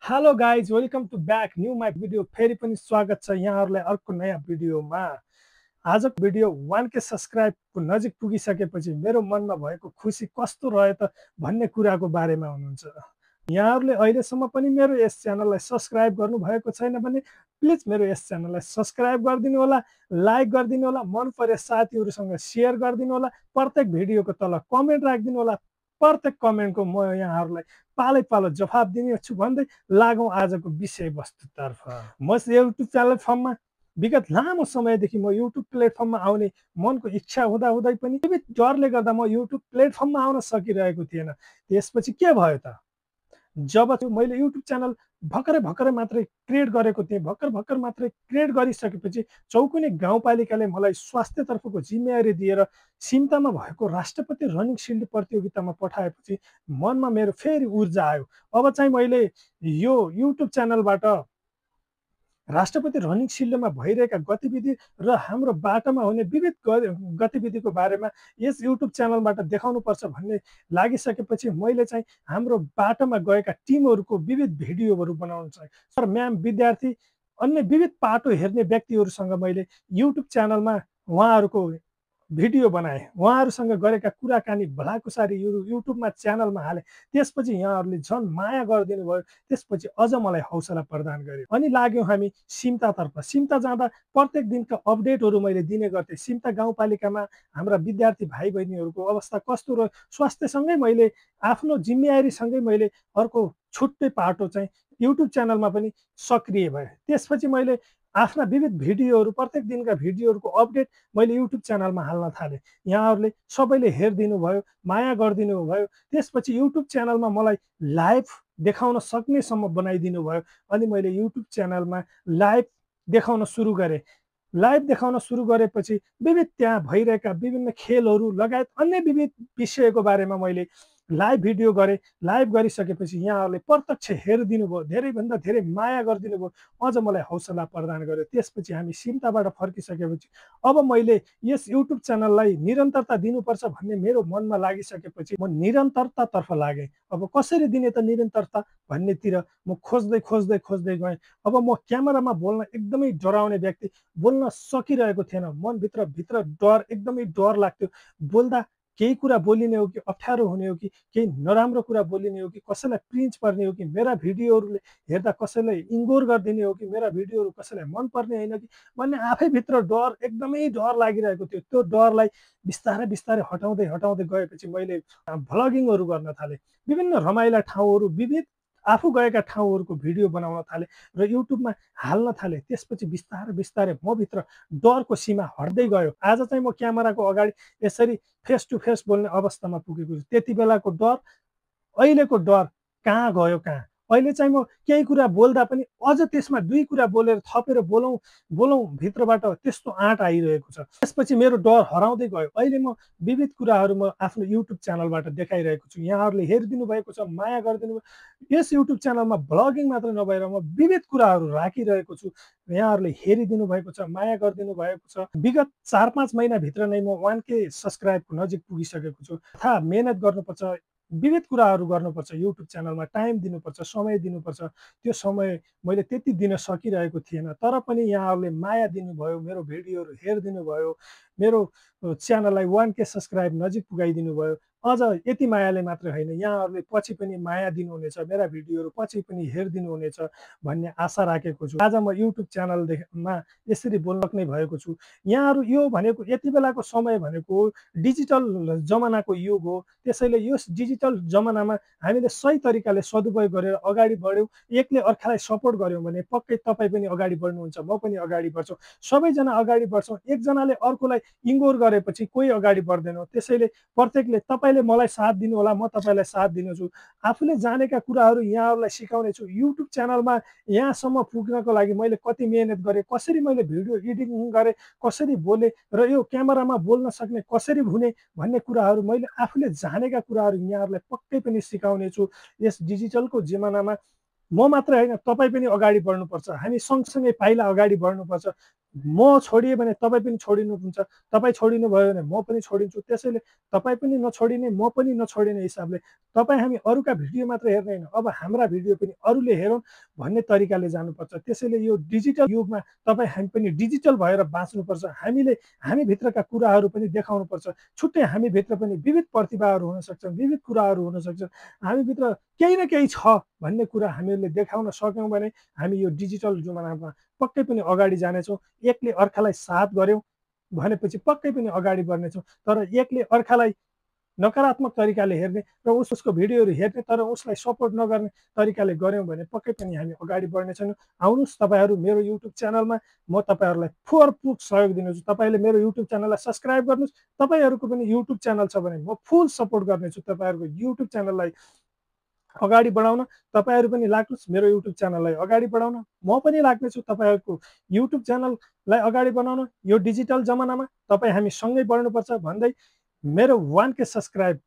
Hello guys, welcome to back new my video. फेरि पनि स्वागत छ यहाँहरूलाई अर्को नयाँ भिडियोमा। आजको भिडियो 1K सब्सक्राइबको नजिक पुगिसकेपछि मेरो मनमा भएको खुसी कस्तो रह्यो त भन्ने कुराको बारेमा हुनुहुन्छ। यहाँहरूले अहिलेसम्म पनि मेरो यस च्यानललाई सब्सक्राइब गर्नुभएको छैन भने प्लिज मेरो यस च्यानललाई सब्सक्राइब गरिदिनु होला, लाइक गरिदिनु होला, मन परे साथीहरूसँग सेयर गरिदिनु होला, प्रत्येक भिडियोको तल कमेन्ट राखिदिनु होला। प्रत्येक कमेन्टको म यहाँहरूलाई पालै पालो जवाफ दिनेछु भन्दै लागौँ आजको विषयवस्तुतर्फ। म युट्युब प्लेटफर्ममा विगत लामो समयदेखि म युट्युब प्लेटफर्ममा आउने मनको इच्छा हुँदा पनि विविध डरले गर्दा म युट्युब प्लेटफर्ममा आउन सकिरहेको थिएन। त्यसपछि के भयो त, जब मैले युट्युब च्यानल भर्खरै मात्रै क्रिएट गरेको थिएँ। भर्खर मात्रै क्रिएट गरिसकेपछि चौकुने गाउँपालिकाले मलाई स्वास्थ्यतर्फको जिम्मेवारी दिएर सिम्तामा भएको राष्ट्रपति रनिङ सिल्ड प्रतियोगितामा पठाएपछि मनमा मेरो फेरि ऊर्जा आयो। अब चाहिँ मैले यो युट्युब च्यानलबाट राष्ट्रपति रनिङ सिल्डमा भइरहेका गतिविधि र हाम्रो बाटोमा हुने विविध गतिविधिको बारेमा यस युट्युब च्यानलबाट देखाउनुपर्छ भन्ने लागिसकेपछि मैले चाहिँ हाम्रो बाटोमा गएका टिमहरूको विविध भिडियोहरू बनाउन चाहेँ। सर, म्याम, विद्यार्थी, अन्य विविध पाटो हेर्ने व्यक्तिहरूसँग मैले युट्युब च्यानलमा उहाँहरूको भिडियो बनाएँ। उहाँहरूसँग गरेका कुराकानी भलाकुसारी युट्युबमा च्यानलमा हालेँ। त्यसपछि यहाँहरूले झन् माया गरिदिनु भयो। त्यसपछि अझ मलाई हौसला प्रदान गर्यो अनि लाग्यौँ हामी सिम्तातर्फ। सिम्ता जाँदा प्रत्येक दिनका अपडेटहरू मैले दिने गर्थेँ। सिम्ता गाउँपालिकामा हाम्रा विद्यार्थी भाइ बहिनीहरूको अवस्था कस्तो रह्यो, स्वास्थ्यसँगै मैले आफ्नो जिम्मेवारीसँगै मैले अर्को छुट्टै पाटो चाहिँ युट्युब च्यानलमा पनि सक्रिय भएँ। त्यसपछि मैले आफ्ना विविध भिडियोहरू, प्रत्येक दिनका भिडियोहरूको अपडेट मैले युट्युब च्यानलमा हाल्न थालेँ। यहाँहरूले सबैले हेरिदिनु भयो, माया गरिदिनु भयो। त्यसपछि युट्युब च्यानलमा मलाई लाइभ देखाउन सक्नेसम्म बनाइदिनु भयो अनि मैले युट्युब च्यानलमा लाइभ देखाउन सुरु गरेँ। लाइभ देखाउन सुरु गरेपछि विविध त्यहाँ भइरहेका विभिन्न खेलहरू लगायत अन्य विविध विषयको बारेमा मैले लाइभ भिडियो गरेँ। लाइभ गरिसकेपछि यहाँहरूले प्रत्यक्ष हेरिदिनु भयो, धेरैभन्दा धेरै माया गरिदिनु भयो, अझ मलाई हौसला प्रदान गर्यो। त्यसपछि हामी सिम्ताबाट फर्किसकेपछि अब मैले यस युट्युब च्यानललाई निरन्तरता दिनुपर्छ भन्ने मेरो मनमा लागिसकेपछि म निरन्तरतातर्फ लागेँ। अब कसरी दिने त निरन्तरता भन्नेतिर म खोज्दै गएँ। अब म क्यामेरामा बोल्न एकदमै डराउने व्यक्ति, बोल्न सकिरहेको थिएन। भित्र डर, एकदमै डर लाग्थ्यो। बोल्दा केही कुरा बोलिने हो कि अप्ठ्यारो हुने हो कि केही नराम्रो कुरा बोलिने हो कि कसैलाई क्रिन्ज पर्ने हो कि मेरा भिडियोहरूले हेर्दा कसैलाई इग्नोर गरिदिने हो कि मेरा भिडियोहरू कसैलाई मन पर्ने होइन कि भन्ने आफैभित्र डर, एकदमै डर लागिरहेको थियो। त्यो डरलाई बिस्तारै हटाउँदै गएपछि मैले भ्लगिङहरू गर्न थालेँ। विभिन्न रमाइला ठाउँहरू, विविध आफू गएका ठाउँहरूको भिडियो बनाउन थालेँ र युट्युबमा हाल्न थालेँ। त्यसपछि बिस्तारै मभित्र डरको सीमा हट्दै गयो। आज चाहिँ म क्यामेराको अगाडि यसरी फेस टु फेस बोल्ने अवस्थामा पुगेको छु। त्यति बेलाको डर, अहिलेको डर कहाँ गयो कहाँ। अहिले चाहिँ म केही कुरा बोल्दा पनि अझ त्यसमा दुई कुरा बोलेर थपेर बोलौँ भित्रबाट त्यस्तो आँट आइरहेको छ। त्यसपछि मेरो डर हराउँदै गयो। अहिले म विविध कुराहरू म आफ्नो युट्युब च्यानलबाट देखाइरहेको छु। यहाँहरूले हेरिदिनु भएको छ, माया गरिदिनु भयो। यस युट्युब च्यानलमा भ्लगिङ मात्र नभएर म विविध कुराहरू राखिरहेको छु। यहाँहरूले हेरिदिनु भएको छ, माया गरिदिनु भएको छ। विगत 4-5 महिनाभित्र नै म 1K सब्सक्राइबको नजिक पुगिसकेको छु। तथा मेहनत गर्नुपर्छ, विविध कुराहरू गर्नुपर्छ, युट्युब च्यानलमा टाइम दिनुपर्छ, समय दिनुपर्छ। त्यो समय मैले त्यति दिन सकिरहेको थिएन। तर पनि यहाँहरूले माया दिनुभयो, मेरो भिडियोहरू हेरिदिनु भयो, मेरो च्यानललाई 1K सब्सक्राइब नजिक पुगाइदिनु भयो। अझ यति मायाले मात्रै होइन, यहाँहरूले पछि पनि माया दिनुहुनेछ, मेरा भिडियोहरू पछि पनि हेरिदिनुहुनेछ भन्ने आशा राखेको छु। आज म युट्युब च्यानलमा यसरी बोल्न सक्ने भएको छु। यहाँहरू यो भनेको यति बेलाको समय भनेको डिजिटल जमानाको युग हो। त्यसैले यस डिजिटल जमानामा हामीले सही तरिकाले सदुपयोग गरेर अगाडि बढ्यौँ, एकले अर्कालाई सपोर्ट गऱ्यौँ भने पक्कै तपाईँ पनि अगाडि बढ्नुहुन्छ, म पनि अगाडि बढ्छौँ। सबैजना अगाडि बढ्छौँ। एकजनाले अर्कोलाई इग्नोर गरेपछि कोही अगाडि बढ्दैन। त्यसैले प्रत्येकले तपाईँले मलाई साथ दिनु होला, म तपाईँलाई साथ दिनेछु। आफूले जानेका कुराहरू यहाँहरूलाई सिकाउने छु। युट्युब च्यानलमा यहाँसम्म पुग्नको लागि मैले कति मेहनत गरेँ, कसरी मैले भिडियो एडिटिङ गरेँ, कसरी बोलेँ र यो क्यामेरामा बोल्न सक्ने कसरी हुने भन्ने कुराहरू मैले आफूले जानेका कुराहरू यहाँहरूलाई पक्कै पनि सिकाउने छु। यस डिजिटलको जमानामा म मात्र होइन, तपाईँ पनि अगाडि बढ्नुपर्छ। हामी सँगसँगै पाइला अगाडि बढ्नुपर्छ। म छोडिएँ भने तपाईँ पनि छोडिनुहुन्छ, तपाईँ छोडिनुभयो भने म पनि छोडिन्छु। त्यसैले तपाईँ पनि नछोडिने, म पनि नछोडिने हिसाबले तपाईँ हामी अरूका भिडियो मात्र हेर्ने होइन, अब हाम्रा भिडियो पनि अरूले हेरौँ भन्ने तरिकाले जानुपर्छ। त्यसैले यो डिजिटल युगमा तपाईँ हामी पनि डिजिटल भएर बाँच्नुपर्छ। हामीले हामीभित्रका कुराहरू पनि देखाउनुपर्छ। छुट्टै हामीभित्र पनि विविध प्रतिभाहरू हुन सक्छन्, विविध कुराहरू हुन सक्छन्। हामीभित्र केही न केही छ भन्ने कुरा हामीहरूले देखाउन सक्यौँ भने हामी यो डिजिटल जमानामा पक्कै पनि अगाडि जानेछौँ। एकले अर्कालाई साथ गर्यौँ भनेपछि पक्कै पनि अगाडि बढ्नेछौँ। तर एकले अर्कालाई नकारात्मक तरिकाले हेर्ने र उसको भिडियोहरू हेर्ने तर उसलाई सपोर्ट नगर्ने तरिकाले गऱ्यौँ भने पक्कै पनि हामी अगाडि बढ्ने छैनौँ। आउनुहोस् तपाईँहरू मेरो युट्युब च्यानलमा म तपाईँहरूलाई भरपुर सहयोग दिनेछु। तपाईँले मेरो युट्युब च्यानललाई सब्सक्राइब गर्नुहोस्। तपाईँहरूको पनि युट्युब च्यानल छ भने म फुल सपोर्ट गर्नेछु तपाईँहरूको युट्युब च्यानललाई अगाडि बढाउन। तपाईँहरू पनि लाग्नुहोस् मेरो युट्युब च्यानललाई अगाडि बढाउन। म पनि लाग्नेछु तपाईँहरूको युट्युब च्यानललाई अगाडि बनाउन। यो डिजिटल जमानामा तपाईँ हामी सँगै बढ्नुपर्छ भन्दै मेरो 1K सब्सक्राइब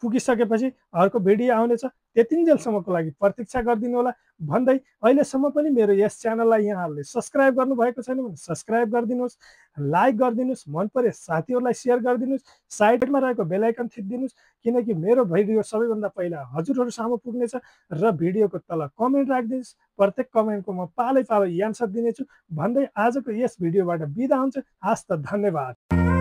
पुगिसकेपछि अर्को भिडियो आउनेछ। त्यतिन्जेलसम्मको लागि प्रतीक्षा गरिदिनु होला भन्दै अहिलेसम्म पनि मेरो यस च्यानललाई यहाँहरूले सब्सक्राइब गर्नुभएको छैन भने सब्सक्राइब गरिदिनुहोस्, लाइक गरिदिनुहोस्, मन परे साथीहरूलाई सेयर गरिदिनुहोस्, साइडमा रहेको बेल आइकन थिचिदिनुहोस् किनकि मेरो भिडियो सबैभन्दा पहिला हजुरहरू सामु पुग्नेछ र भिडियोको तल कमेन्ट राखिदिनुहोस्। प्रत्येक कमेन्टको म पालै पालो एन्सर दिनेछु भन्दै आजको यस भिडियोबाट बिदा हुन्छु। हस् त धन्यवाद।